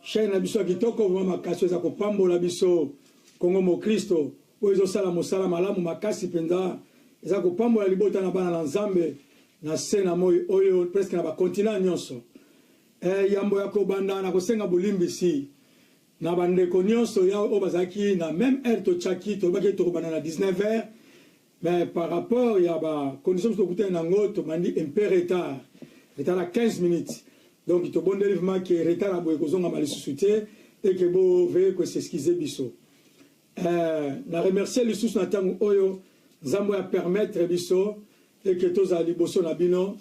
Chaîne na biso ya kitoko vraiment makasi eza kopambola biso Congo Mokristo oyo ezosala mosala malamu makasi mpenza, eza kopambola libota na bana na Nzambe na se na moi oyo presque na bakontina nyonso. Yambo ya kobanda na kosenga bolimbisi na bandeko nyonso ya oyo bazalaki na même heure totiaki, tolobaki tokobanda na 19 heures, mais par rapport ya ba condition biso tokutani nango, tobandi un peu retard, retard ya 15 minutes. Donc tobondeli vraiment ke retard ya boye kozongama lisusu te et que boveye kos'excuser biso. Na remercier lisusu na ntango oyo Nzambe oyo apermettre biso eke tozala liboso na bino,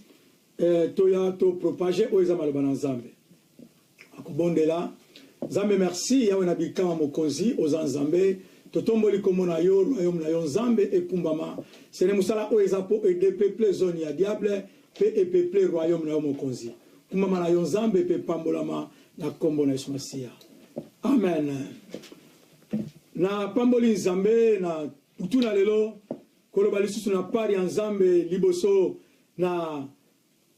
toya topropage oyo eza maloba na Nzambe. Akobondela Nzambe. Merci Yawe na bikama, mokonzi oza Nzambe, totomboli kombo na yo, royaume na yo Nzambe ekumbama. Sene mosala oyo eza mpo edépeuple zone ya diable mpe epeuple royaume na yo mokonzi. Kumbama na yo Nzambe mpe pambolama na kombo na Yesu Masiya, amen. Na pamboli Nzambe na butu na lelo koloba lisusu na part ya Nzambe liboso na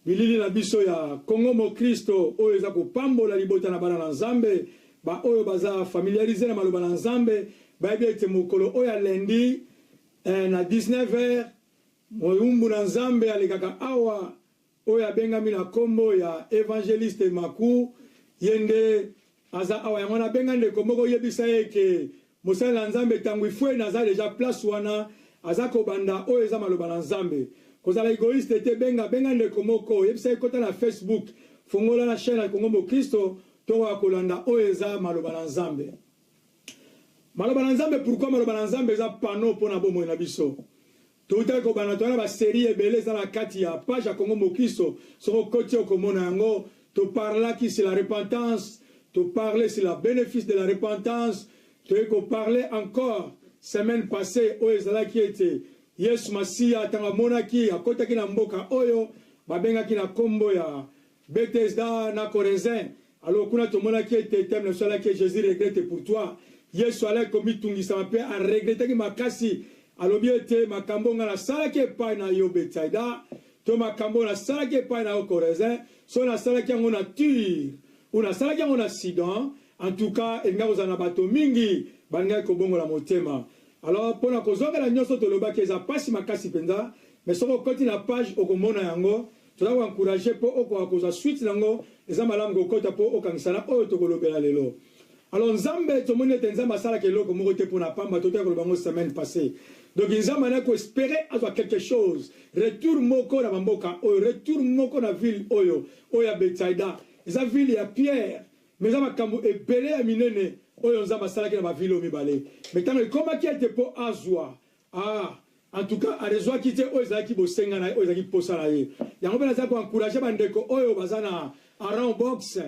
bilili na biso ya Kongo Mokristo oyo eza kopambola libota na bana na Nzambe. Baoyo baza familiarisé na maloba na Nzambe bayebi ete mokolo oyo ya lundi, na 19 heures, moyumbu na Nzambe alekaka awa, oyo abengami na nkombo ya évangéliste Maku. Ye nde aza awa. Yango nabenga ndeko moko, oyebisa ye ke mosali na Nzambe ntango ifue naza déjà place wana, aza kobanda oyo eza maloba na Nzambe. Kozala égoïste te, benga, benga ndeko moko, oyebisa ye kota na Facebook, fongola na chaîne ya Kongo Mokristo, tokoka kolanda oyo eza maloba na Nzambe. Maloba na Nzambe, pourquoi maloba na Nzambe eza panneau mpona bomoi na biso? Toutaki kobanda, toza na basérie ebele eza na kati ya page ya Kongo Mokristo. Soki okoti, okomona yango. Toparlaki sur la repentance, toparle sur la bénéfice de la repentance. Toyei koparle encore semaine passée oyo ezalaki ete Yesu Masiya, ntango amonaki, akotaki na mboka oyo babengaki na nkombo ya Bethesda na Chorazin. Alors kuna tomonaki ete thème na biso alaki "Jésus regrette pour toi". Yesu alaki komitungisama mpe aregretaki makasi. Alobi ete makambo nga nasalaki epai na yo Betsaida, to makambo nasalaki epai na yo Chorazin, so nasalaki yango na Tyr ou nasalaki yango na Sidon, en tout cas elingaki kozala na bato mingi balingaki kobongola motema. Alors mpona kozongela nyonso tolobaki eza mpasi makasi mpenza, mais soki okoti na page, okomona yango. Toza koencourage mpo okoka kozwa suite nango. Eza malamu kokota mpo okangisa na oyo tokolobela lelo. Alors Nzambe, tomoni ete Nzambe asalaka eloko moko te mpona pamba. Totaki koloba yango semaine passée. Donc Nzambe anaki koespérer azwa quelque chose, retour moko na bamboka oyo, retour moko na ville oyo ya Betsaida. Eza ville ya Pierre, mais eza makambo ebele ya minene oyo Nzambe asalaki na baville oyo mibale. Mais ntango ekomaki ete mpo azwa, ah, en tout cas arezwaki te oyo ezalaki bosenga na ye, oyo ezalaki posa na ye. Yango mpe naza koencourage bandeko oyo baza na Aran Box,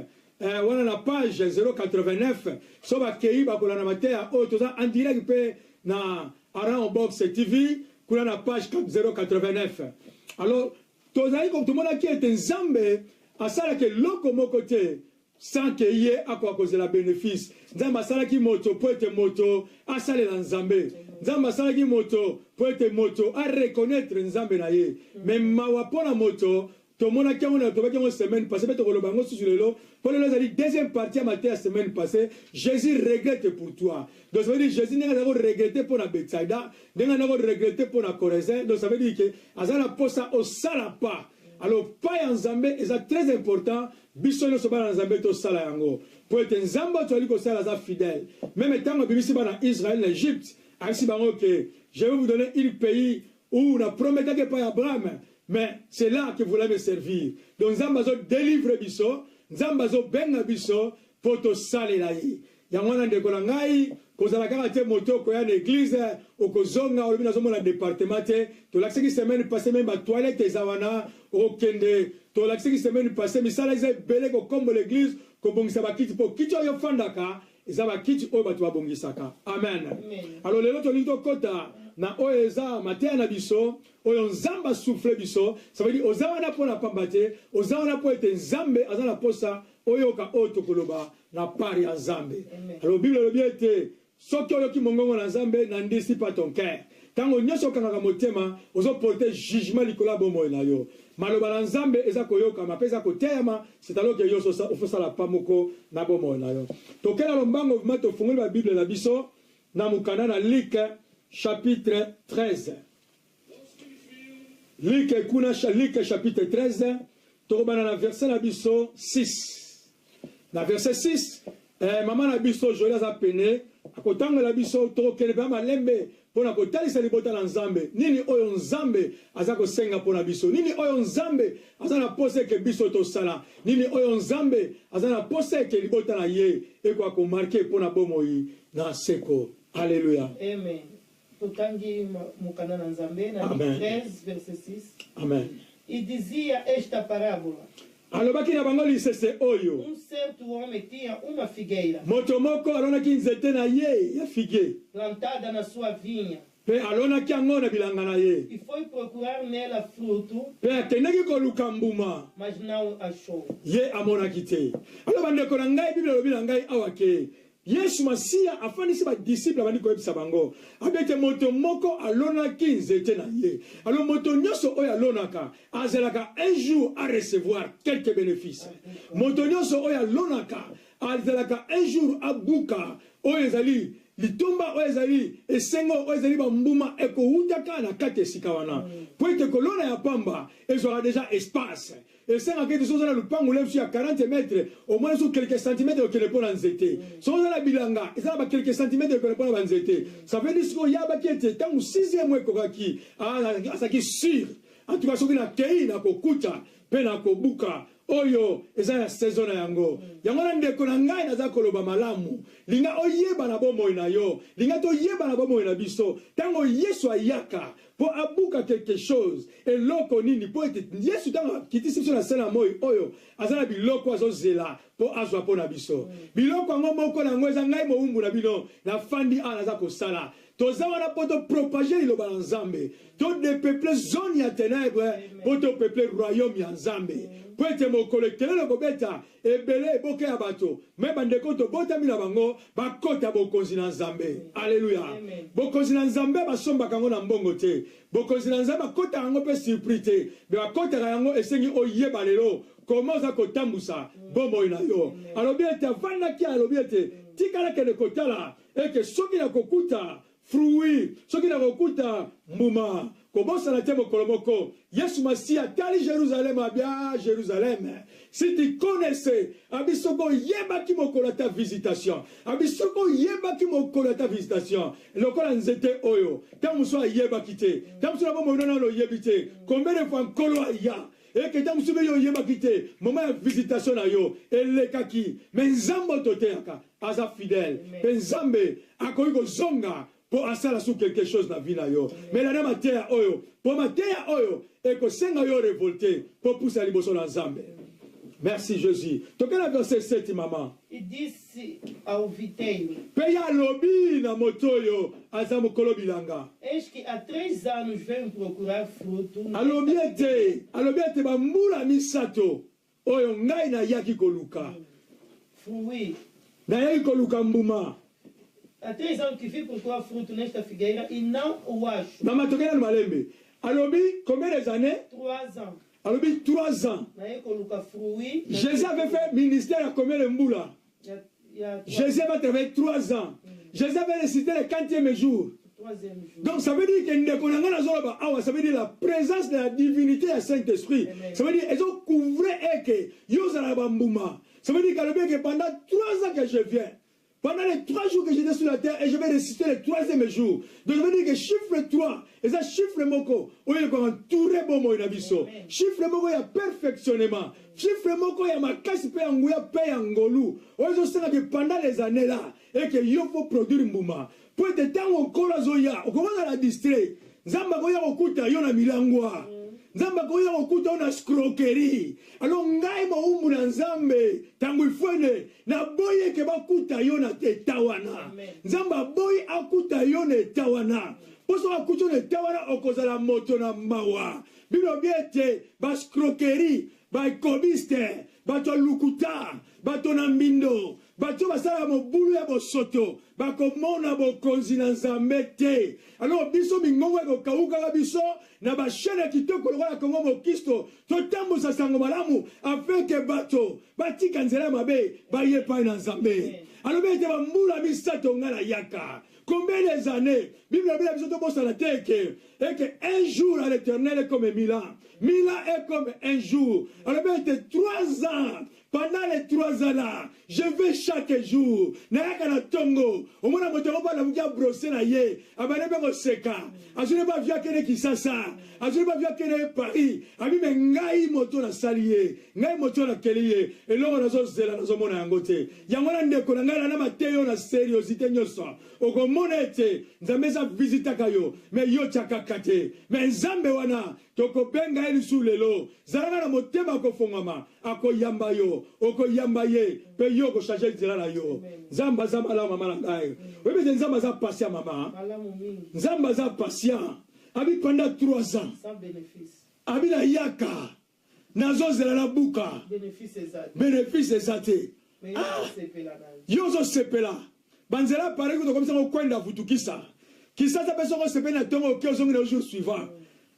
wana na page 089. So bakei, bakolanda mateya oyo toza en direct mpe na Aran Box TV kuna na page 089. Alors tozali, tomonaki ete Nzambe asalaka eloko moko te sans ke ye akoka kozela bénéfice. Nzambe asalaki moto mpo ete moto asalela Nzambe. Nzambe asalaki moto mpo ete moto areconnaître Nzambe na ye. Mais mawa mpo na moto, tomonaki yango na tobaki yango semaine passée mpe tokoloba yango susu lelo, mpo lelo ezali deuxième partie ya mateya semaine passée, "Jésus regrette pour toi". Donc ça veut dire Jésus, ndenge azali koregrete mpo na Betsaida, ndenge azali koregrete mpo na Chorazin, donc ça veut dire ke aza na posa osala pas. Alors pas ya Nzambe eza très important. Biso nyonso bana na Nzambe tosala yango mpo ete Nzambe oyo tozali kosala aza fidèle. Même ntango abimisi bana Israël na Égypte, ayebisi bango ke je vais vous donner un pays où na prometaki epai ya Abraham, mais c'est là que vous allez me servir. Donc Nzambe azodélivre biso, Nzambe azobenga biso mpo tosalela ye. Yango wana, ndeko na ngai, kozala kaka te moto okoya na église, okozonga, olobi nazomona département te. Tolakisaki semaine passée même batoilette eza wana, okokende. Tolakisaki semaine passée misala eza ebele, kokombola église, kobongisa bakiti, mpo kiti oyo ofandaka eza bakiti oyo bato babongisaka. Amen. Alors lelo tolingi tokɔta na oyo eza mateya na biso oyo Nzambe asouffle biso. Ça veut dire oza wana mpo na pamba te, oza wana mpo ete Nzambe aza na posa oyoka oyo tokoloba na part ya Nzambe. Alors Bible elobi ete soki oyoki mongongo na Nzambe, n'endurcis pas ton cœur. Ntango nyonso okangaka motema, ozoporte jugement likolo ya bomoi na yo. Maloba na Nzambe eza koyokama mpe eza koteyama, c'est alors que yo ofosala pa moko na bomoi na yo. Tokela lombango vraiment, tofungoli ba Bible na biso na mokanda na Luc chapitre 13. Luc kuna, Luc chapitre 13, tokobanda na verset na biso 6. Na verset 6, mama na biso Jolie aza pene akotangela biso. Tokokende mpenza malembe mpo na kotalisa libota na Nzambe nini oyo Nzambe aza kosenga mpo na biso, nini oyo Nzambe aza na posa eke biso tosala, nini oyo Nzambe aza na posa eke libota na ye ekoka komarquer mpo na bomoi na seko. Alleluya. Amen. Totangi mokanda na Nzambe na Amen. 13 verset 6. Amen. E dizia esta parábola: Alobaki na bango lisese oyo: Um certo homem tinha uma figueira Moto moko alonaki nzete na ye ya figue plantada na sua vinha mpe alonaki yango na bilanga na ye e foi procurar nela fruto, mpe akendaki koluka mbuma, mas não achou. Ye amonaki te. Alo bandeko na ngai, Bible elobi na ngai awa ke Yesu Masiya afandisi badisciple, abandi koyebisa bango abi ete moto moko alonaki nzete na ye. Alo moto nyonso oyo alonaka azalaka un jour à recevoir quelques bénéfices. Moto nyonso oyo alonaka azalaka un jour abuka oyo ezali litomba, oyo ezali esengo, oyo ezali bambuma ekowutaka na kati esika wana, po ete kolona ya pamba ezwaka déjà espace. Esengaka ete soki oza na lupango lesu ya 40 mètre, omoni so quelques centimètres okende mpo na nzete. Soki oza na bilanga, eza na ba quelques centimètres okende mpo na banzete. Ça veut dire sikoyo oyabaki ete ntango sixième mois ekokaki, azalaki sûr, en tout cas soki nakei, nakokuta mpe nakobuka oyo eza ya saison na yango. Yango na ndeko na ngai, naza koloba malamu, linga oyeba na bomoi na yo, linga toyeba na bomoi na biso, ntango Yesu ayaka mpo abuka quelque chose, eloko nini? Mpo ete Yesu, ntango akitisi biso na se na moi oyo, aza na biloko azozela mpo azwa mpo na biso. Biloko yango, moko na yango eza ngai mowumbu na bino, nafandi awa, naza kosala. Toza wana mpo topropage liloba na Nzambe, todépeuple zone ya ténèbre mpo topeuple royaume ya Nzambe, mpo ete mokolo ekelelo kobeta, ebele eboke ya bato me bandeko tobotami na bango bakota bokonzi na Nzambe. Alleluya. Bokonzi na Nzambe basombaka yango na mbongo te. Bokonzi na Nzambe bakotaka yango mpe surpris te, me bakotaka yango, esengi oyeba lelo koma oza kotambusa bomoi na yo. Alobi ete avandaki, alobi ete tikala kende kotala eke soki nakokuta fruit, soki nakokuta mbuma. Kobosana te, mokolo moko Yesu Masiya atali Jérusalem, abia: "Jérusalem, si tu connaissais", abi soki oyebaki mokolo ata visitation, abi soki oyebaki mokolo ata visitation. Lokola nzete oyo, ntango mosusu ayebaki te, ntango mosusu na bomoi nano oyebi te combien de fois Nkolo aya, eke ntango mosusu mpe yo oyebaki te, moment ya visitation na yo elekaki. Me Nzambe oyo toteyaka aza fidèle, mpe Nzambe akoki kozonga mpo asala su quelque chose na vie na yo. Me landa mateya oyo, mpo mateya oyo ekosenga yo révolte mpo pusa liboso na Nzambe. Merci Jésus. Toke na verset 7, mama. E disse ao viteiro: Mpe ye alobi na moto oyo aza mokolo bilanga: Eis que há 3 anos venho procurar fruto Alobi ete bambula 3 oyo ngai nayaki koluka fruit. Nayaki koluka mbuma. Há 3 anos que vim procurar fruto nesta figueira e não o acho. Mama, tokei nanu malembe. Alobi combien des années? 3 ans. Alobi 3 ans. Naye koluka fruit. Jésus avait fait ministère ya combien de mbula? Ya Jésus avait travaillé 3 ans. Jésus avait ressuscité le quantième jour? Troisième jour. Donc ça veut dire que ndeko na ngai nazoloba awa, ça veut dire la présence de la divinité ya Saint-Esprit. Amen. Ça veut dire ezocouvre eke yo ozala na bambuma. Ça veut dire qu'alobi eke pendant 3 ans que je viens, pendant les 3 jours que j'étais sur la terre, et je vais ressusciter le troisième jour. Donc ça veut dire que chiffre 3 eza chiffre moko oyo ekoka entouré bomoi na biso. Amen. Chiffre moko ya perfectionnement, chiffre moko ya makasi mpe ya nguya mpe ya ngolu oyo ezosenga ke pendant les années là eke yo faut produire mbuma, mpo ete ntango Nkolo azoya, okokozala distrait. Nzambe akoya kokuta yo na milangwa, Nzambe akoya kokuta yo na escroquerie. Alors ngai mowumbu na Nzambe, ntango ifwene, naboyi eke bakuta yo na eta wana. Amen. Nzambe aboyi akuta yo na eta wana, mpo soki akuti yo na eta wana, okozala moto na mawa. Bilobi ete baescroquerie, baekobiste. Bato ya lukuta, bato na mbindo, bato oyo basalaka mobulu ya bosoto bakomona bokonzi na Nzambe te. Alors biso mingongo ekokawukaka biso na ba chaîne ya kitoko lokola Congo Mokisto, totambusa sango malamu afin que bato batika nzela ya mabe baye epai na Nzambe. Alobi ete bambula misato ngai nayaka. Combien des années Bible elobi na biso tobosana te eke eke un jour à l'Éternel est comme 1000 ans, 1000 ans est comme un jour. Alobi ete 3 ans. Pendant les 3 ans là, je vais chaque jour. Nayaka na tongo. Omona moto yango mpo alamuki abrose na ye. Abandi mpe koseka. Azwi mpe avion akende Kisasa. Azwi mpe avion akende Paris. Abi me ngai moto nasali ye. Ngai moto nakeli ye. Eloko nazozela nazomona yango te. Yango wana ndeko na ngai na mateyo na seriosité nyonso. Okomona ete Nzambe eza visitaka yo, mais yo tiakaka te. Mais Nzambe wana tokobenga ye lisusu lelo. Zalaka na motema kofongwama, akoyamba yo, okoyamba ye, mpe yo okochange nzela na yo. Nzambe aza malamu, mama na ngai. Oyebi ete Nzambe aza patient, mama. Malamu mingi. Nzambe aza patient. Abi pendant 3 ans. Sans bénéfice. Abi nayaka, nazozela nabuka. Bénéfice eza te. Bénéfice eza te. Mais yo Ah! osepela na yo. Yo ozosepela banzela pare kuta okomisango kwenda vutukisa Kisasa mpe soko osepeli na ntongo, oke ozongi na jour suivant.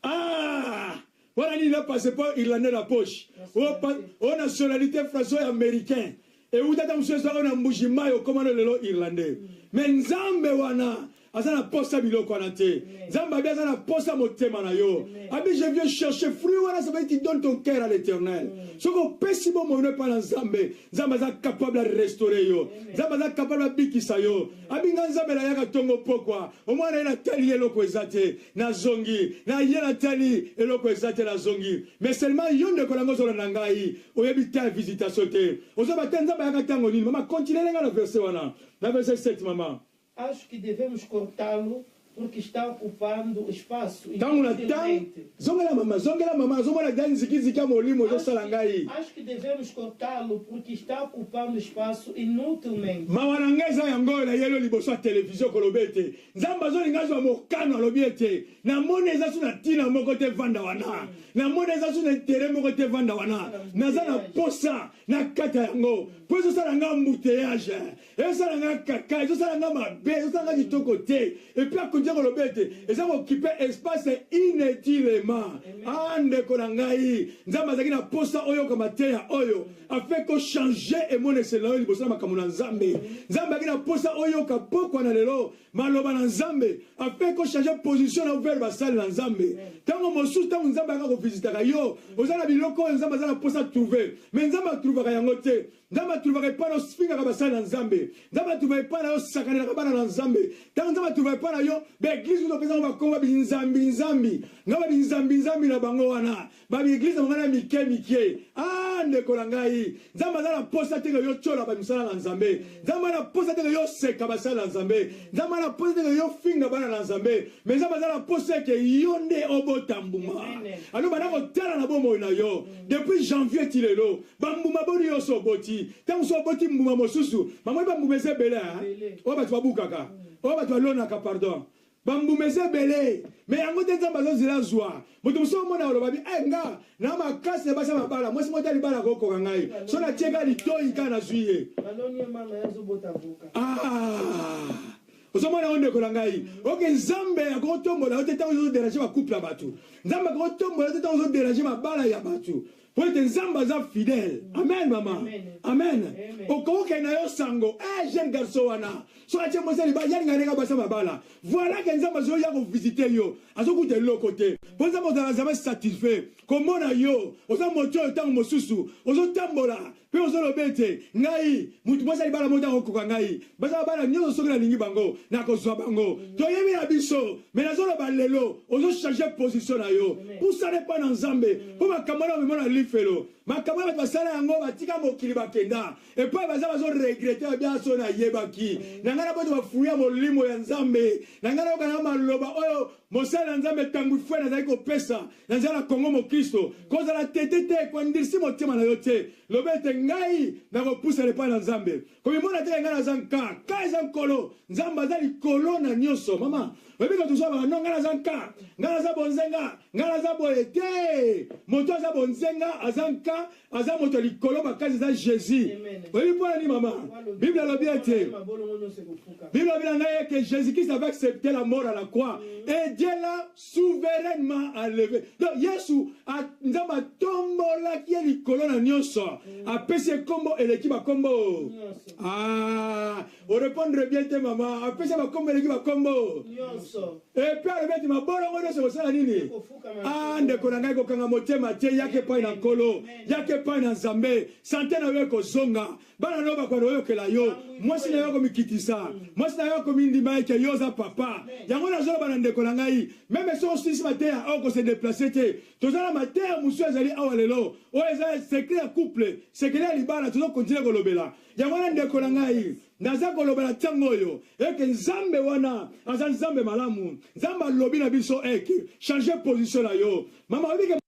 Ah, wana nini? Na passeport irlandais na poche, o nationalité français oyo américain euta ata mosusu ezwaka na Mbuji Mai, okóma no lelo irlandais. Mais Nzambe wana aza na posa biloko wana te. Nzambe abi aza na posa motema na yo. Abi je viens chercher fruit wana, ça veut dire tu donnes ton cœur à l'Éternel. Soki opesi bomoi no epai na Nzambe, Nzambe aza capable ya restaurer yo, Nzambe aza capable abikisa yo. Abi nga Nzambe nayaka ntongo pokwa, omwana ye natali eloko eza te, nazongi na ye, natali eloko eza te, nazongi. Mais seulement yo ndeko nango ozolanda ngai, oyebi te ya visitation te, ozoba te Nzambe ayaka ntango nini. Mama, continue nga na verset wana, na verset 7, mama. Acho que devemos cortá-lo porque está ocupando espaço Ntango na ntango inutilmente. Zongela mama, zongela mama. Azomona da nzikiziki ya molimo ezosala ngai. Acho que devemos cortá-lo porque está ocupando espaço inutilmente. Mawa na ngai eza yango oyo nayeli yo liboso ya televizio koloba ete Nzambe azolinga azwa mokano. Alobi ete namoni eza so na ntina moko te vanda wana, namoni eza so na intérêt moko te vanda wana, naza na posa na kata yango mpo ezosala nga embouteillage, ezosala nga kaka, ezosala nga mabe, ezosala nga kitoko te. Et puis akontinue koloba ete eza kooccuper espace inutilement. Ah, ndeko na ngai, Nzambe azalaki na posa oyoka mateya oyo afin kochange emoneseli na yo liboso na makambo na Nzambe. Nzambe azalaki na posa oyoka pokwa na lelo maloba na Nzambe afin kochange position na vers basali na Nzambe. Ntango mosusu, ntango Nzambe ayaka kovisitaka yo, oza na biloko oyo Nzambe aza na posa trouve, mais Nzambe atrouvaka yango te. Nzambe atrouvaka epai na ofingaka basali na Nzambe. Nzambe atrouvaka epai na yo osakanelaka bana na Nzambe. Ntango Nzambe atrouvaka epai na yo baeglise kuta opesanga bakomba binzambi nzambi nga babinzambi nzambi na bango wana, baeglise na bango na mike mike. Ah, ndeko na ngai, Nzambe aza na posa teke yo tyola bamisala na Nzambe. Nzambe aza na posa teke yo seka basali na Nzambe. Nzambe aza na posa teke yo finga bana na Nzambe. Mais Nzambe aza na posa eke yo nde obota mbuma. Alo banda kotala na bomoi na yo depuis janvier ti lelo, bambuma boni nyonso oboti? Ntango so oboti mbuma mosusu, bamoi bambuma eza ebele oyo bato babukaka, oyo bato balonaka, pardon, bambuma eza ebele, mais yango te Nzambe azozela azwa. Moto mosusu omona oloba bi e nga na makasi na basi ya mabala, mwasi moko te libala akokoka ngai, so natie kaka litoi kaka nazwi ye. Baloni ye manga, ye azobota avocat. Ah, ozomona yango ndeko na ngai, oke Nzambe akotombola yo te ntango ozodéranger bacouple ya bato. Nzambe akotombola yo te ntango ozodéranger mabala ya bato, po ete Nzambe aza fidèle. Amen, mama. Amen. Okokokende na yo sango eh, jeune garçon wana soki atie mwasi ya libala, yalinga ndenge basi ya mabala. Voilà que Nzambe azoya kovisite yo, azokuta eloko te, mpo Nzambe ozala jamais satisfait komona yo oza moto oyo ntango mosusu ozotambola mpe ozoloba ete ngai motu mwasi ya libala moko akokoka ngai, baza babala nyonso, soki nalingi bango nakozwa bango. Toyebi na biso, mais nazoloba lelo ozochange position na yo, pusana epai na Nzambe, mpo makambo wana omema na lifelo. Makambo wana bato basala yango, batika mokili, bakenda epai baza, bazoregretter babia so nayebaki na ngai na boto bafruit ya molimo ya Nzambe na ngai nayoka na maloba oyo mosali na Nzambe ntango ifwe nazali kopesa na nzela na Kongo Mokristo. Kozala tete te, koandirisi motema na yo te. Loba ete ngai nakopusana epai na Nzambe. Komimona te ngai naza nka ka, eza Nkolo Nzambe aza likolo na nyonso. Mama, oyebi bato mosusu baka no ngai naza nka, ngai naza bonzenga, ngai naza boye te. Moto aza bonzenga, aza nka. cas aza moto ya likolo makasi, eza Jésus. Oyebi mpo na nini mama? Bible alobi ete, Bible alobi na ngai que Jésus Christ avait accepté la mort à la croix et Dieu l'a souverainement enlevé. Donc Yesu, Nzambe atombolaki ye likolo na nyonso, apesi ye nkombo eleki bakombo. Ah, orépondre bien te mama. Apesi ye bakombo eleki bakombo et puis alobi ete mabolongo nyonso kosala nini? Ah, ndeko na ngai, kokanga motema te. Yaka epai na Nkolo, yaka epai na Nzambe. Santé na yo ekozonga, bana na yo bakwanda oyokela yo, mwasi na yo akomikitisa, mwasi na yo akomindima eke yo oza papa. Yango nazoloba na ndeko na ngai, même soki osilisi mateya oyo, kose déplacer te. Toza na mateya mosusu ezali awa lelo, oyo eza secret ya couple, secret ya libala. Tozokontinue kolobela yango wana. Ndeko na ngai, naza koloba na ntango oyo eke Nzambe wana aza Nzambe malamu. Nzambe alobi na biso eke change position na yo, mama. Oyebi ke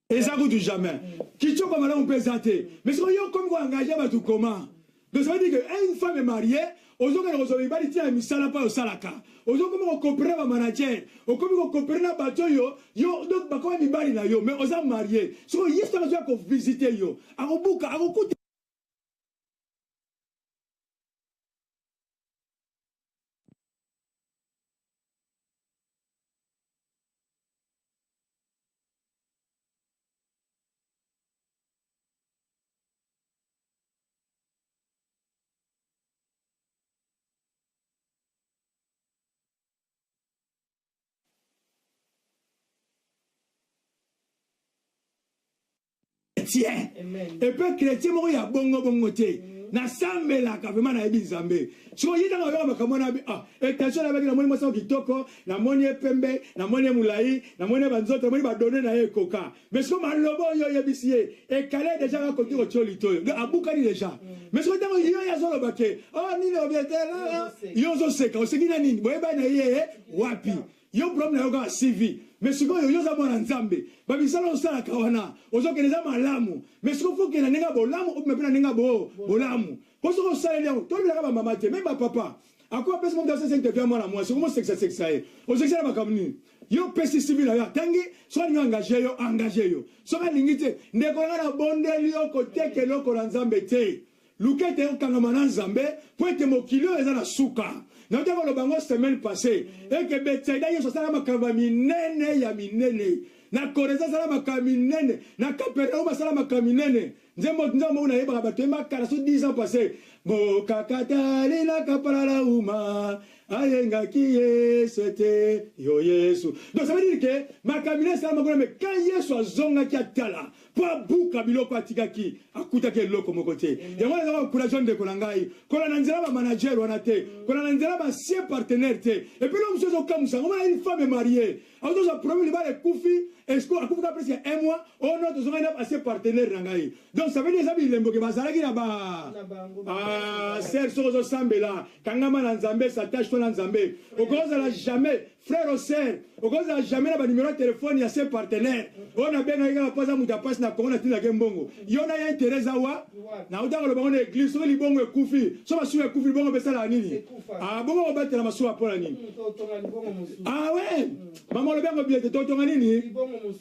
eza kutu jamais kitoko malamu mpe eza te. Mais soki yo okomi koengage bato, comment? Donc ça veut dire que une femme est mariée, ozokende kozwa mibali ntina ya misala mpo osalaka, ozokoma kocoopérer bamanager, okomi kocoopérer na bato oyo yo, donc bakoma mibali na yo, mais oza marié. Soki Yesu azoya kovisite yo, akobuka, akokuta. Chrétien epe chrétien moko ya bongo bongo te. Nasambelaka vraiment, nayebi Nzambe. Sikoyo ye ntango ayoka makambo wana, ah, attention, nabaki, namoni mwasi kitoko, namoni ye pembe, namoni ye molai, namoni ye banzoto, namoni badone na ye ekoka. Mais sikoyo maloba oyo oyebisi ye ekale déjà, kakoki kotia litoyo, donc abukani déjà. Mais sikoyo ntango yo ye azoloba ke oh nini obiete, yo ozoseka, oseki na nini? Boyebani na ye wapi? Yo problème na yo kaka CV. Mais sikoyo yo oza mwana Nzambe, bamisala osalaka wana ozokende eza malamu, mais sikoyo faut okende na ndenge ya bolamu, obima mpe na ndenge ya bolamu. Po soki osaleli yango, tolobelaka bamama te, même bapapa ako apesi moto asesa interview ya mwana mwasi, okomosekisa ye, osekisa na makambo nini? Yo opesi CV na yo, atangi. Soki alingi engage yo, engage yo. Soki alingi te, ndeko na ngai, nabondeli yo, koteka eloko na Nzambe te. Luka ete okangama na Nzambe, mpo ete mokili oyo eza na suka. Nauti koloba yango semaine passée eke Betsaida, Yesu asala makambo ya minene ya minene, na Koreza asala makambo minene, na Kapernaum asala makambo minene. Nzembo, nzembo moko nayebaka, bato yemba kala, so 10 ans passé: mokakatali na Kapalalauma ayengaki Yesu ete yo Yesu. Donc ça veut dire que makambo minene esalama kuna, mais quand Yesu azongaki atala mpo abuka biloko atikaki, akutaki eloko moko te. Yango wana eza encourage, ndeko na ngai, kolanda nzela bamanager wana te, kolanda nzela baancien partenaire te. Et puis lo mosusu ezokamwisa ngo, mona une femme mariée azozwa problème, libala ekufi, esco akufi ka presque un mois, oh non, tozongaki na ancien partenaire na ngai. Donc ça veut dire eza bilembo ke bazalaki na ba ah, sœur, soki ozosambela, kangama na Nzambe, s'attache toi na Nzambe. Okozala jamais frère o sœur, okozala jamais na banimero ya telefone ya ancien partenaire oyo nabengaki kaka mpo aza moto apasi na Kongo, natindaki mbongo. Yo na ye intérêt eza wa? Nauta koloba ngo na église, soki libongo ekufi, so masuwa ekufi, libongo mpe esalaka nini? Ah, bongo kobatela masuwa mpo na nini? Ah we mama, olobi yango bien te. Totonga nini?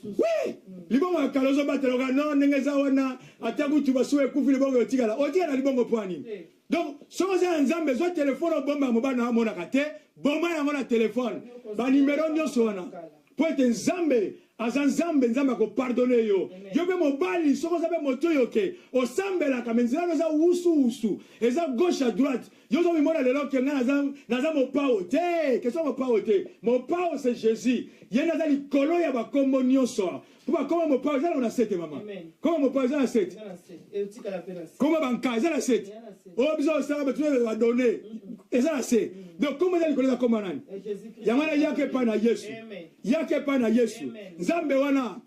Oui, libongo ya kala ozobatela oka non, ndenge eza wana, ata kutu masuwa ekufi, libongo otikala, otikala na libongo mpo ya nini? Donc soki oza na Nzambe, zwa telefone obomba mobali na amonaka te, boma yango na telefone, banimero nyonso wana, mpo ete Nzambe aza Nzambe. Nzambe akopardonner yo. Yo mpe mobali, soki oza mpe moto oyo ke osambelaka, mais nzela no eza wusu wusu, eza gauche à droite, yo ozomimona lelo ke ngai naza mopao te. Question mopao te, mopao c'est Jésus. Ye nde aza likolo ya bakombo nyonso, mpo bakombo mopao eza nango na se te. Mama, kombo mopao eza na se te, kombo banka eza na se te, oyo biso osala bato badone eza na se. Donc kombo eza likolo eza kombo nani? Yango wana, yaka epai na Yesu, yaka epai na Yesu. Nzambe wana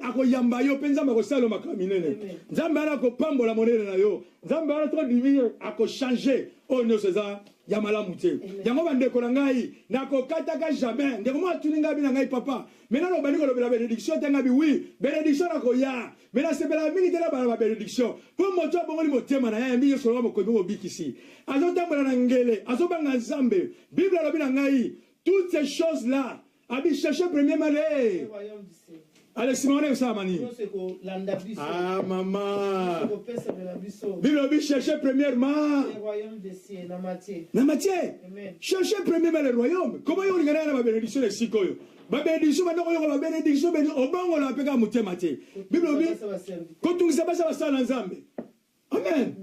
akoyamba yo, mpe Nzambe akosala yo makambo minene. Nzambe wana akopambola monene na yo. Nzambe wana trop divine akochange oyo nyonso eza. Ya malamu te. Yango bandeko na ngai, nakokataka jamais. Ndeko moko atuni ngai, abi na ngai, papa, mais nanu obandi kolobela benediction te. Ngai bi oui, benediction nakoya, mais nasepelaka mingi te na bana ba benediction, po moto abongoli motema na ye, ayambi Yesu lokola mokonzi mpe mobikisi, azotambola na ngele, azobanga Nzambe. Bible alobi na ngai, toutes ces choses là, Abi chercher premièrement le Ale sima wana ekosalama nini? Ah mama. Bible alobi chercher premièrement na Matthieu. Chercher premièrement le royaume. Comment yo olingana na ba bénédiction na esika oyo? Ba bénédiction banda koyoka ba bénédiction obongola mpe kaka motema te. Bible alobi kotungisa basi basala na Nzambe. Amen.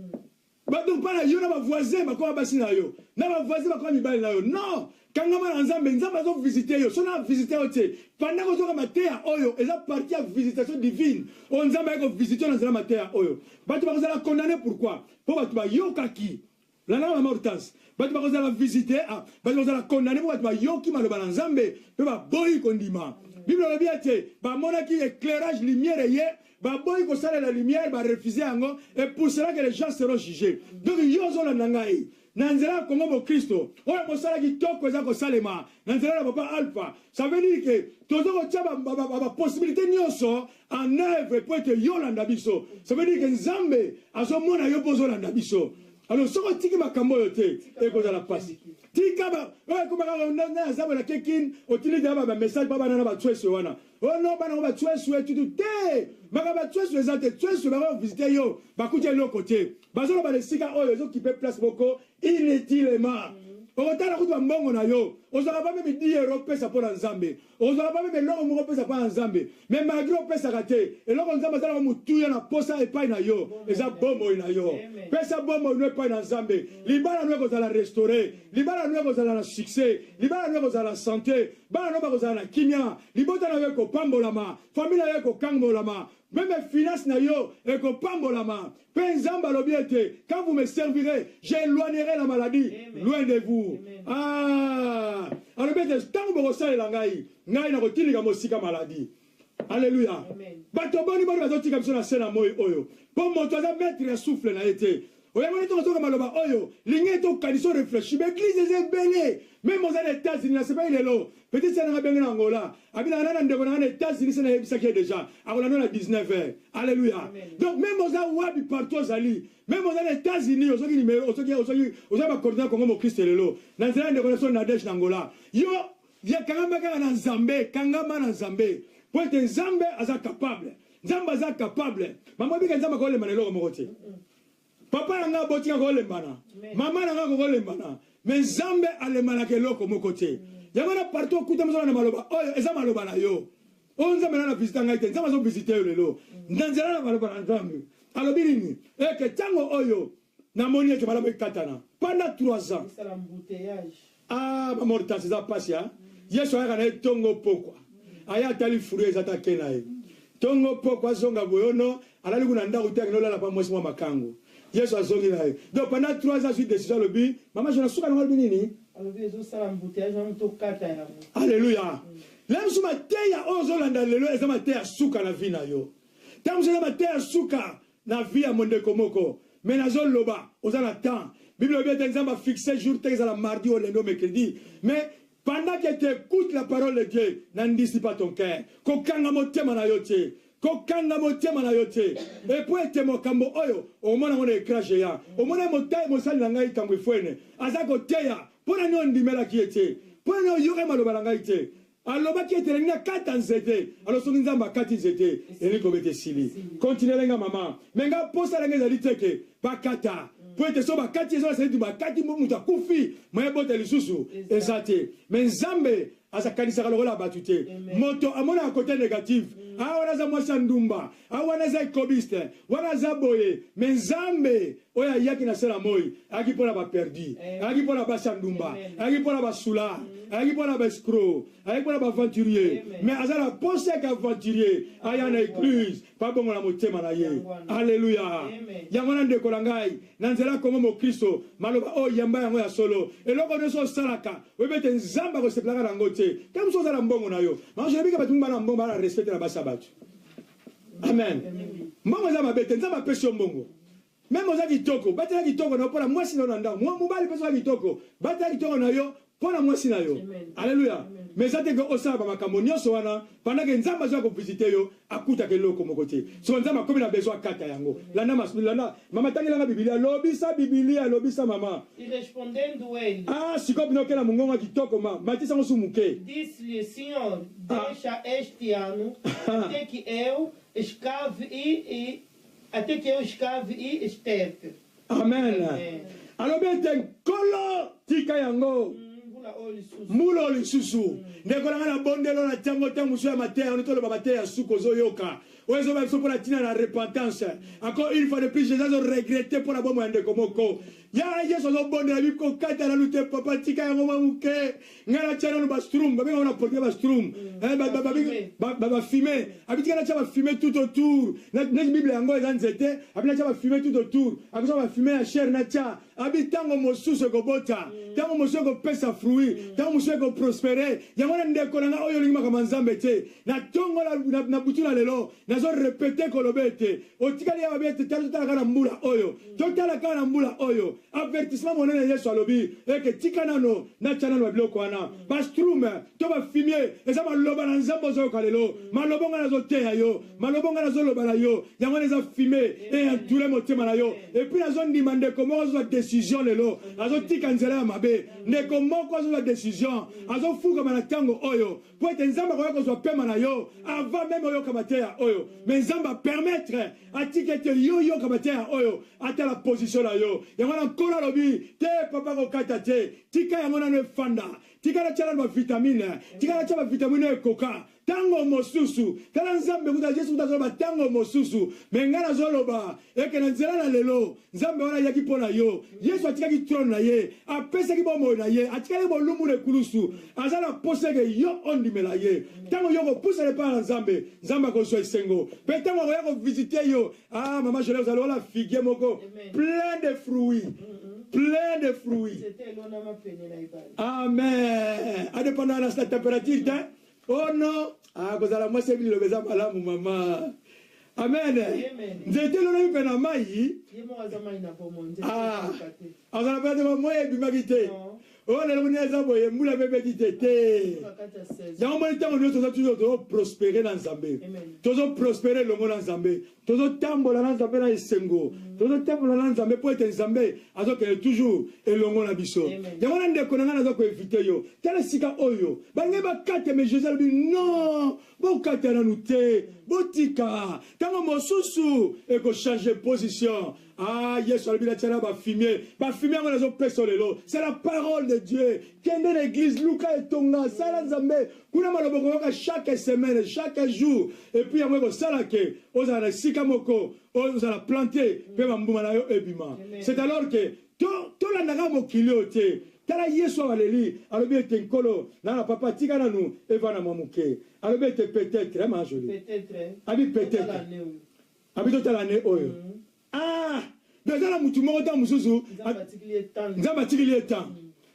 Bato mpa na yo na ba voisin bakoma basi na yo na ba voisin bakoma mibali na yo non kangama na nzambe nzambe azo visite yo soki na visite yo te pendant kozoka mateya oyo eza partie ya visitation divine oyo nzambe aye kovisite yo na nzela mateya oyo bato bakozala condamne pourquoi mpo bato bayokaki landa mama Hortense bato bakozala visite ah, bato bakozala condamne mpo bato bayoki maloba na nzambe mpe baboyi kondima bible olobi ete bamonaki éclairage lumière eye Baboyi kosalela lumière, ba refuser yango et pour cela que les gens seront juges. Donc yo ozolanda ngai na nzela ya Congo Bokristo oyo mosala kitoko eza kosalema na nzela na papa Alpha, ça veut dire que tozo kotia ba, ba, ba, ba, ba possibilité nyonso en œuvre po ete yo olanda biso. Ça veut dire que Nzambe azomona yo mpo ozolanda biso. Alors soki otiki makambo oyo te ekozala pasi. Tika ba oyo ekomaka na na zabo na kekin otindi deja ba message ba bana na ba tsweswe wana. Oh non bana ngo ba tsweswe tutu te makambo ya tsweswe eza te tsweswe bako visite yo bakuti eloko te bazoloba na esika oyo ezokipe place moko inutilement okotala kutu bambongo na yo ozwaka pa meme 10 euro opesa mpo na nzambe ozwaka pa meme eloko moko opesa mpo na nzambe me malgre opesaka te eloko nzambe azalaka motuya na posa epai na yo eza bomoi na yo pesa bomoi no epai na nzambe libala no ekozala restaure libala no ekozala na succès libala no ekozala na sante Bana na yo bakozala na kimia, libota na yo ekopambolama, famille na yo ekokangolama, meme finance na yo ekopambolama. Pe Nzambe alobi ete, quand vous me servirez, j'éloignerai la maladie Amen. loin de vous. Amen. Ah, alobi ete ntango bokosalela ngai, ngai nakotindika mosika maladie. Alléluia. Bato boni boni bazotika biso na se na moi oyo mpo moto aza maître ya souffle na ye te. Oyamoni ntango ozoka maloba oyo lingi ete okanisa oreflechi ba eglise eza ebele meme oza na États-Unis nasepaki lelo petite sœur nanga abenge na Angola abinaka na na ndeko nanga na États-Unis se nayebisaki ye déjà akolanda na 19 heures. Alléluia. Donc meme oza wapi partout ozali meme oza na États-Unis ozoki numero ozoki ozoki oza ba coordonnées Congo Mokristo lelo na nzela ya ndeko na biso Nadège na Angola yo Ye kangama kaka na Nzambe, kangama na Nzambe. Po ete Nzambe aza capable. Nzambe aza capable. Mama obika Nzambe akolembana na eloko moko te. Papa na nga abotika kolembana. Mama na nga akokolembana. Mais Nzambe alembanaka eloko moko te. Yango na partout okuta mozala na maloba oyo eza maloba na yo. Oyo Nzambe na na visita ngai te. Nzambe azo visite yo lelo. Na nzela na maloba na Nzambe. Alobi nini? Eke tango oyo Namoni ete malamu ekatana pendant 3 ans. Esala embouteillage. Ah mama Hortense eza pasi hein. Yesu ayaka na ye tongo pokwa. Aya atali fruit eza ta ke na ye. Tongo pokwa azonga boye oh non alali kuna ndako te akende olala pa mwasi mwa makangu. Yesu azongi na ye. Donc pendant 3 ans azwi decision alobi mama Jonas suka nango alobi nini? Alobi ezosala embouteillage wana tokata yango. Alléluia. Lelo mosusu mateya oyo ozolanda lelo eza mateya suka na vie na yo. Ntango mosusu eza mateya suka na vie ya mondeko moko mais nazo loba oza na temps bible elobi ete nzambe a fixe jour te ezala mardi ou lundi ou mercredi mais pendant que tu écoutes la parole de Dieu n'endurcis pas ton cœur kokanga motema na yo te kokanga motema na yo te epo ete makambo oyo omona yango na écran géant omona motai mosali na ngai tambwe fwene aza koteya mpo na nini ondimelaki ye te mpo na nini oyokaki maloba na ngai te Alobaki ete nalingi nakata nzete. Alors soki Nzambe akati nzete, elingi koloba ete esili. Continuele nga mama. Mais nga posa na nga ezali te ke bakata. Po ete soki bakati eza ete bakati moto akufi, moyen ebota lisusu eza te. Mais Nzambe azakanisaka lokola bato te. Moto amonaka cote negative. Ah wana aza mwasi ya ndumba. Ah wana aza ekobiste. Wana aza boye. Mais Nzambe oyo ayaki na se na moi ayaki mpo na baperdu, ayaki mpo na basi ya ndumba, ayaki mpo na basula, ayaki mpo na baescro, ayaki mpo na baaventurier. Mais aza na posa yake aventurier aya na eglise mpo abongola motema na ye. Alleluya! Yango wana ndeko na ngai, na nzela ya Kongo Mokristo, maloba oyo yamba yango ya solo. Eloko nyonso osalaka, oyebi ete Nzambe akosepelaka na yango te. Ntango mosusu oza na mbongo na yo, maman, je bato mingi bana mbongo bana respect na basi ya bato. Amen. Mbongo eza mabe te, Nzambe apesi yo mbongo. Meme oza kitoko, batela kitoko na yo mpo na mwasi na yo na ndako. Mwa mobali mpe soki kitoko, batela kitoko na yo mpo na mwasi na yo. Alleluia. Mais eza te ke osala ba makambo nyonso wana pendant que Nzambe azoya ko visiter yo, akutaka eloko moko te. Sikoyo Nzambe akomi na besoin akata yango. Landa mas, landa mama tangela nga Bibilia, lobisa Bibilia, lobisa mama. E respondendo ele. Ah, sikoyo bino okela mongongo ya kitoko ma, matisa yango su moke. Disse-lhe, Senhor, deixa este ano até que eu escave e, e até que eu escave e esterte. Amen. Alobi ete Nkolo tika yango mbula oyo lisusu. Ndeko na ngai, nabondeli na ntango ntango mosusu ya mateya wana toloba mateya ya suka ozoyoka oyo ezoba biso mpo na ntina na repentance. Encore une fois de plus, Jésus azo regretter mpo na bomoi ya ndeko moko ya Yesu azobondela bi kokata nanu te, papa tika yango mwa moke, ngai natya nanu bastrum, babenga na portugais bastrum, bafume, abitika natya bafume tout autour neti Bible yango eza nzete, abi natya bafume tout autour, akosa bafume ya chere natya, abi ntango mosusu ekobota, ntango mosusu ekopesa fruit, ntango mosusu ekoprospere. Yango na ndeko na ngai oyo olingi makambo ya Nzambe te, na ntongo na butu na lelo nazo repete koloba ete otikali ya babi ete tala, totala kaka na mbula oyo, totala kaka na mbula oyo. Avertissement monene Yesu alobi eke tika nano natya nano babiloko wana, bastrume to bafumier, eza maloba na Nzambe ozoyoka lelo, maloba ngai nazoteya yo, maloba ngai nazoloba na yo, yango wana eza fumier e entoure motema na yo. Et puis nazondima ndeko moko azozwa décision lelo, azotika nzela ya mabe. Ndeko moko azozwa décision, azofukama na ntango oyo mpo ete Nzambe akoya kozwa pema na yo avant meme oyoka mateya oyo. Mais Nzambe apermettre, atika ete yo oyoka mateya oyo, atala position na yo. Yango wana Nkolo alobi te, papa kokata te, tika yango nano efanda, tika natya nano bavitamine, tika natya bavitamine oyo ekoka ntango mosusu. Tala Nzambe kuta Yesu kuta azoloba ntango mosusu, me ngai nazoloba eke na nzela na lelo Nzambe wana ayaki mpo na yo. Yesu atikaki trone na ye, apesaki bomoi na ye, atikaki bolumbu na ekulusu. Aza na posa eke yo ondimela ye. Ntango yo kopusana epai na Nzambe, Nzambe akozwa esengo. Mpe ntango akoya kovisite yo, ah mama Jolie, ozali wala figie moko plein de fruits, plein de fruits. Amen. Adependant na température te. Oh non, ah kozala mwasi yebi liloba eza malamu mama. Amen. Nzete elonami mpe na mai. Ah, azala mpe te moi ebimaki te. Oh lelo kuna eza boye mbula mpe ebeti te te. Yango moni ntango nyonso toza toujours tozo prospérer na Nzambe. Tozo prospérer elongo na Nzambe. Tozotambola na Nzambe na esengo, tozotambola na Nzambe mpo ete Nzambe azokende toujours elongo na biso. Yango na ndeko na ngai naza koevite yo, tala esika oyo balingi bakata, mais Jésus alobi non, bokata nanu te, botika ntango mosusu ekochange position. Ah, Yesu alobi natia na bafumier, bafumier yango nazopesa lelo, c'est la parole de Dieu. Kende na église, luka etonga, sala Nzambe kuna, maloba okoyoka chaque semaine, chaque jour. Et puis yango ekosala ke ozala na esika moko oyo ozala plante mpe bambuma na yo ebima. C'est alors que tolandaka mokili oyo te. Tala Yesu awa aleli, alobi ete Nkolo na na papa tika nanu evanda mwa moke. Alobi ete peut-être, ma Jolie, abi peut-être, abi totala ne oyo. Ah, donc eza na mutu moko ntango mosusu Nzambe atikili ye temps,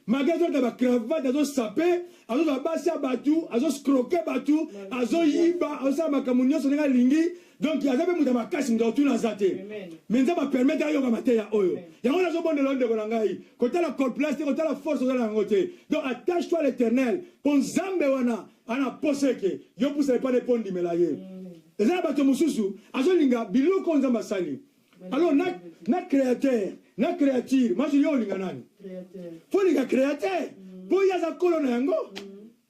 malgré azolata bacravate, azosape, azozwa basi ya bato, azoscroke bato, azoyiba, azosala makambo nyonso ndenge alingi. Donc aza mpe moto ya makasi, moto akotuna aza te, mais Nzambe apermettre ayoka mateya oyo. Yango nazobondela yo ndeko na ngai, kotala corpulence te, kotala force oza na yango te. Donc attache toi à l'Éternel, mpo Nzambe wana ana posa eke yo pusa epai na mpo ondimela ye. Eza na bato mosusu azolinga biloko oyo Nzambe asali. Alors na créateur na créature, maso yo olinga nani? Fo olinga créateur, mpo ye aza kolo na yango.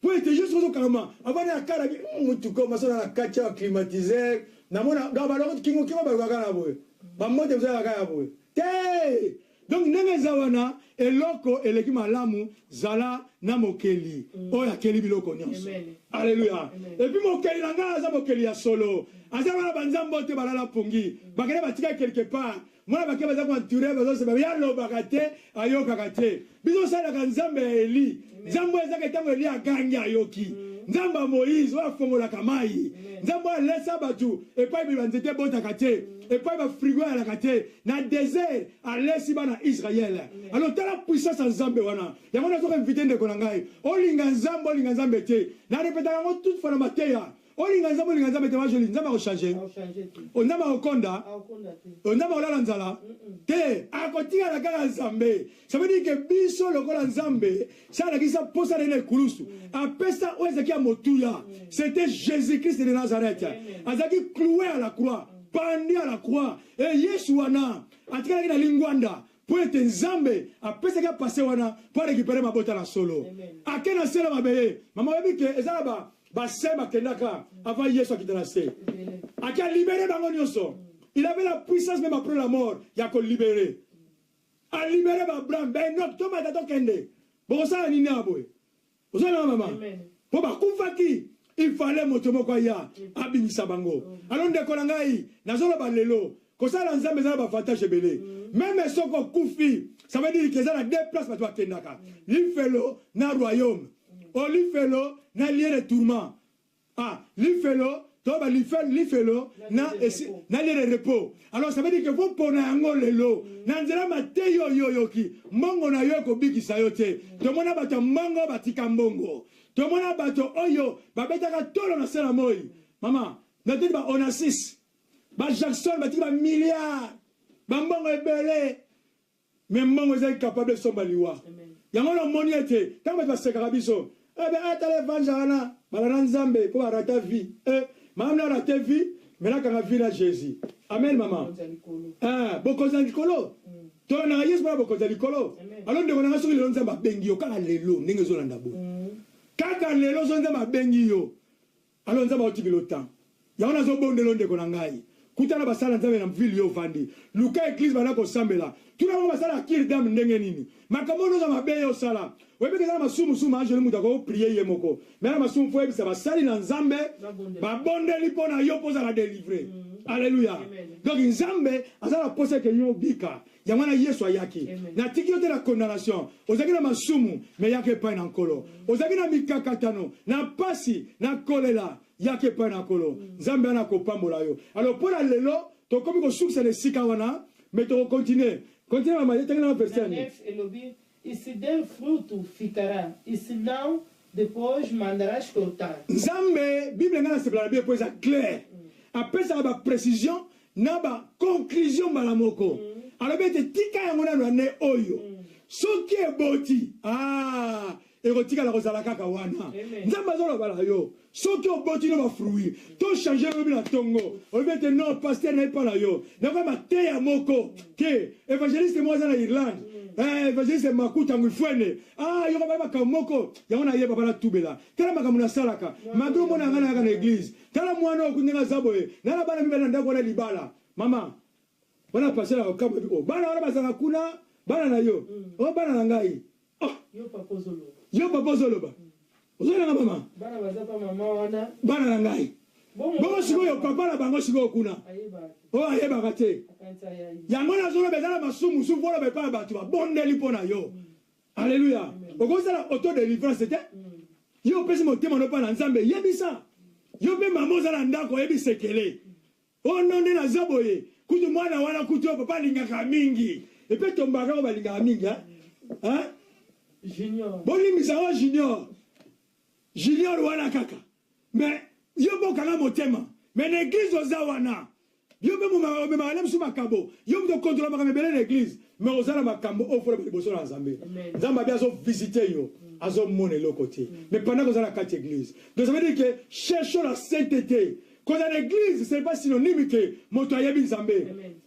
Mpo ete yo soki ozokangama avandi na kala bi motuka maso na kati ya climatiseur, namona donc baloko kingo kingo balukaka na boye, bamote mosalaka ya boye te. Donc ndenge eza wana, eloko eleki malamu, zala na mokeli oyo akeli biloko nyonso. Alleluya. Et puis mokeli na ngai aza mokeli ya solo, aza wana banzambe oyo te balala pongi, bakende batika quelque part, mwana bake baza koentoure, bazoseba, ye alobaka te, ayokaka te. Biso osalelaka Nzambe ya Eli, Nzambe oyo ezaka ntango Eli agangi ayoki, Nzambe ya Moïse oyo afongolaka mai, Nzambe oyo alesa bato epai banzete ebotaka te, epai bafrigo eyalaka te na desert, alesi bana Israël. Alors tala puissance ya Nzambe wana. Yango nazoka invite ndeko na ngai, olinga Nzambe, olinga Nzambe te, na repetaka yango toute fois na mateya. Olinga Nzambe, olinga Nzambe te, majoli, Nzambe akochange. Nzambe akokonda. Nzambe akolala nzala te, akotikala kaka Nzambe. Ça veut dire que biso lokola Nzambe si alakisa posa na ye na ekulusu, apesa oyo ezalaki ya motuya. C'était Jésus-Christ de Nazareth, azalaki cloué à la croix, pendu à la croix. E Yesu wana atikalaki na lingwanda mpo ete Nzambe apesaki apase wana mpo arécupérer mabota na solo. Ake na se na mabele, mama, oyebi ke eza na base bakendaka avant Yesu akita na se, ake alibérer bango nyonso. Il avait la puissance même après la mort ya kolibérer. Alibérer baAbraham, baEnok, tomata tokende, bokosala nini awa boye? Ozalanga mama, mpo bakufaki, il fallait moto moko aya abimisa bango. Alors ndeko na ngai, nazoloba lelo, kosala Nzambe eza na baavantage ebele. Même soki okufi, ça veut dire ke eza na deux place bato bakendaka: lifelo na royaume, o lifelo na lieu de tourment. Ah, lifelo to ba lifelo, lifelo na esi, na lieu de repos. Alors ça veut dire que faut pona yango lelo na nzela mateyi oyo oyoki. Mbongo na yo ekobikisa yo te. Tomona bato ya mbongo batika mbongo, tomona bato oyo babetaka tolo na se na moi, mama, nateti ba Onassis, baJackson, batiki bamilliard, bambongo ebele, mais mbongo ezali capable esomba liwa. Yango namoni ete ntango bato basekaka biso, ebe atala évangile wana, balanda Nzambe mpo barater vie. Mama, na rater vie, mais nakanga vie na Jésus. Amen, mama. Bokonzi ya likolo, tolandaka Yesu mpona bokonzi ya likolo. Alors ndeko nanga, soki lelo Nzambe abengi yo, kaka lelo ndenge ezolanda boye, kaka lelo so Nzambe abengi yo, alors Nzambe aotikela temps. Yango nazobondela, ndeko na ngai, kutana basala Nzambe na ville yo ovandi, luka église banda kosambela, tuna bango basala cure d'âme ndenge nini. Makambo nyonso mabe ye osala, oyebi eza na masumu angeli moto akoprier ye moko, mais na masumu faut oyebisa basali na Nzambe, babondeli mpo na yo mpo ozala délivré. Alleluya. Donc Nzambe aza na posa eke yo obika. Yango wana Yesu ayaki. Natiki yo te na condamnation. Ozalaki na masumu, mais yaka epai na Nkolo. Ozalaki na mikakatano, na pasi, na kolela, yaka epai na Nkolo. Nzambe wana akopambola yo. Alors mpo na lelo tokomi kosukisa na esika wana, mais tokocontinuer. Continue, mama, etangi na verset. Na elobi: "E se der fruto, ficará, e se não, depois mandarás cortar." Nzambe, Bible, ngai nasepela na Bible mpo eza clair, apesaka baprécision na baconclusion mbala moko. Alobi ete tika yango nano ane oyo, soki eboti, ah, ekotikala kozala kaka wana. Nzambe azoloba na yo, soki oboti no bafruit, tochange. Lobi na ntongo olobi ete non, pasteur, na epa na yo nakoya mateya moko ke évangéliste moko aza na Irlande, évangéliste Makuta Ngwifwene. Ah, yoka baye makambo moko yango nayeba, bana tubela. Tala makambo nasalaka malgré omona nga nayaka na église. Tala mwana oyo ndenge aza boye, nana bana mibale na ndako wana libala. Mama wana, pasteur akokamwa o bana wana bazalaka kuna, bana na yo o bana na ngai. Oh. Yo papa ozoloba. Yo papa ozoloba, ozolanga mama. Bana baza pa mama wana. Bana na ngai bongo sikoyo papa na bango sikoyo kuna oyo ayebaka te. Yango nazoloba, eza na masumu mosusu oloba epai ya bato, babondeli mpo na yo. Alleluya. Okozala auto délivrance te. Yo opesi motema no mpa na Nzambe, yebisa yo mpe mama oza na ndako, oyebi sekele oyo no nde naza boye. Kutu mwana wana, kutu oyo papa alingaka mingi, epe tombaka oyo balingaka mingi. Junior. Bolimbisa ngo, Junior, Junior wana kaka. Mais yo mpe okanga motema, mais na église oza wana, yo mpe omemaka na biso makabo, yo moto okontrola makambo ebele na église, mais oza na makambo oyo fola liboso na Nzambe. Nzambe abi azovisite yo, azomona eloko te, mais pendant koza na kati église. Donc ça veut dire que cherchons la sainteté. Kozala na église, ce n'est pas synonyme ke moto ayebi Nzambe,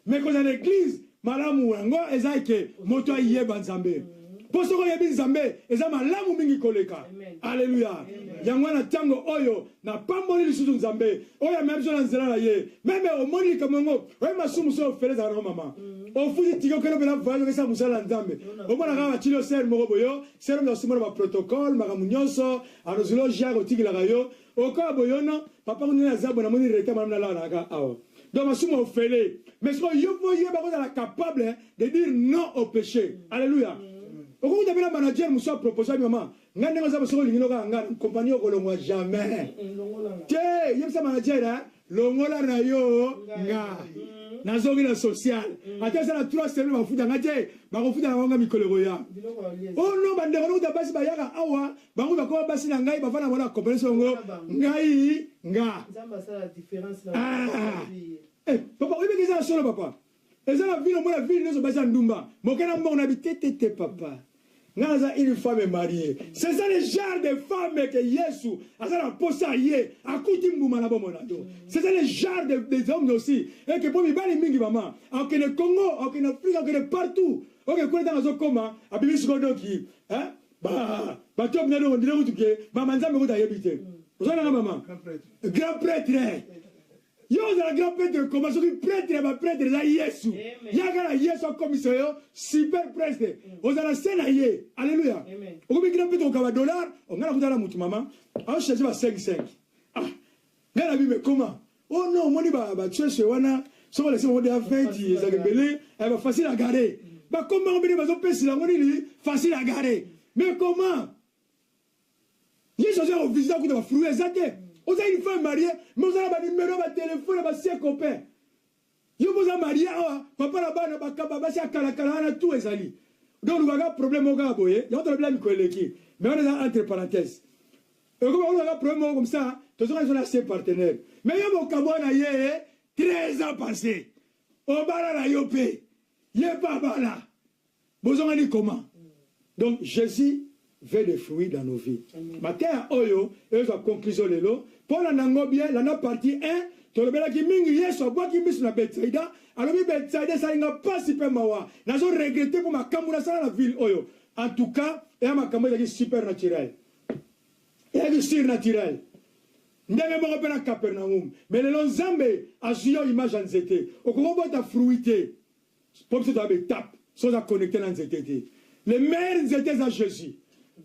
mais kozala na église malamu yango eza ke moto ayeba Nzambe, mpo soki oyebi Nzambe, eza malamu mingi koleka. Alleluya. Yango wana ntango oyo napamboli lisusu Nzambe oyo amema biso na nzela na ye. Même omoni likambo yango, oye masumu so ofele ezala nango, mama, ofuti tike, okende mpena voyage, okesa mosala na Nzambe, omona kaka batili yo sere moko boyo, sere moto asimona baprotocole, makambo nyonso anozilo jacques otikilaka yo, okoya boyono papa kunene aza boye, namoni reta malamu, nalala kaka awa. Donc masumu ofele, mais sikoyo yo faut yeba kozala capable de dire non au péché. Alléluia. Okokuta mpe na manager mosu apropose abi: "Mama, ngai ndenge oza, soki olingi nokaa ngai compagnie, okolongwa jamais te." Yebisa manager: "Longola na yo nga, nazongi na social. Ata eza na 3 semaines, bakofuta nga te, bakofuta na bango mikolo ekoya." Oh non, bandeko nokuta basi bayaka awa, bango bakoma basi na ngai, bafanda bango na compagnie, songo ngai. Nga. Nzambe asala différence na Ah. vie. Eh, papa, oyebaki eza ya solo papa. Eza na ville omona ville nyonso basi ya ndumba. Moke na mbongo na bitete te papa. Nga naza une femme mariée. C'est ça le genre de femme que Yesu aza na posa ye akuti mbuma na bomoi na yo. C'est ça le genre de, des hommes aussi. Et que po mibali mingi mama, akende Congo, akende Afrique, akende partout. Ok, kuna ntango azokoma, abimi sikoyo doki. Hein? Ba bato bina ndenge ndenge kutu ke mama Nzambe kutu ayebi te. Oza nanga mama? Grand prêtre. Grand prêtre. Yo ozala grand prêtre koma soki prêtre ya baprêtre eza Yesu. Amen. Yaka na Yesu akomisa yo super prêtre. Ozala se na ye. Alléluia. Amen. Okomi grand prêtre okaba dollar, onga na kutana mutu mama, aochange ba 5 5. Ah, ngai na bible comment? Oh non, omoni ba ba tshweshwe wana soki olesi bango deya 20 ezalaka ebele, eh, ba facile à garer. Bakomba yango bene bazopesela yango nini? Facile à garer. Mais comment? Yesu aza kovisite akuta bafruit eza te. Oza une femme mariée, mais oza na banimero ya batelefone ya basie copain. Yo mpo oza marié awa, papa na bana bakaba basi ya kalakala wana tout ezali. Donc olukaka problème moko kaka boye, yango tolobela mikolo eleki. Mais wana eza entre parenthèses. Okoma olukaka problème moko comme ça, tozonga biso na se partenaire. Mais yo bokabwa na ye 13 ans passé. Obala na yo mpe. Ye mpe abala. Bozongani comment? Donc Jésus veut des fruits dans nos vies. Mateya oyo ezwa conclusion lelo mpo na nango bien landa partie 1 tolobelaki mingi Yesu abwaki miso na Betsaida alobi Betsaida esali nga pasi mpe mawa nazo regrette mpo makambo nasala na ville oyo. En tout cas eya makambo ezalaki super naturel, eyaki surnaturel ndenge moko mpe na Capernaum. Mais lelo Nzambe azwi yo image ya nzete, okoki obota fruit te po biso toza baetape so oza connecte na nzete te. Le meilleur nzete eza Jésus.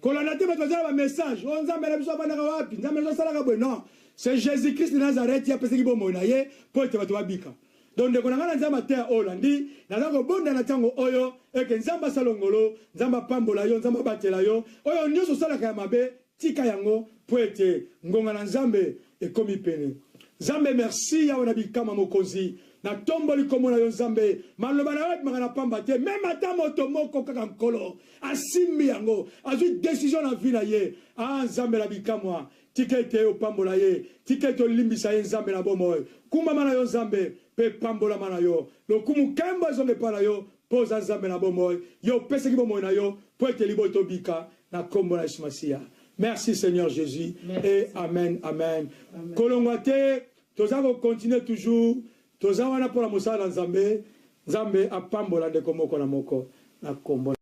Kolanda te bato baza na bamessage oyo Nzambe na biso avandaka wapi, Nzambe na biso asalaka boye. Non, c'est Jésus Christ de Nazareth ye apesaki bomoi na ye mpo ete bato babika. Donc ndeko na ngai na Nzambe ateya oyo olandi, naza kobonda na ntango oyo eke Nzambe asala ngolo, Nzambe apambola yo, Nzambe abatela yo. Oyo nyonso osalaka ya mabe tika yango mpo ete ngonga na Nzambe ekomi pene. Nzambe merci Yawe na bikama mokonzi natomboli kombo na yo Nzambe maloba na yo ebimaka na pamba te meme ata moto moko kaka Nkolo asimbi yango azwi decision na vie na ye. Ah Nzambe na bikamwa tika ete opambola ye, tika ete olimbisa ye Nzambe na bomoi. Kumbama na yo Nzambe mpe pambolama na yo. Lokumu nkembo ezonga epai na yo mpo oza Nzambe na bomoi. Yo opesaki bomoi na yo mpo ete libota obika na kombo na Yesu Masiya. Merci Seigneur Jésus. Merci. Et amen, amen. Amen. Kolongwa te, toza ko continuer toujours, toza wana mpo na mosala na Nzambe. Nzambe apambola ndeko moko na moko na kombo.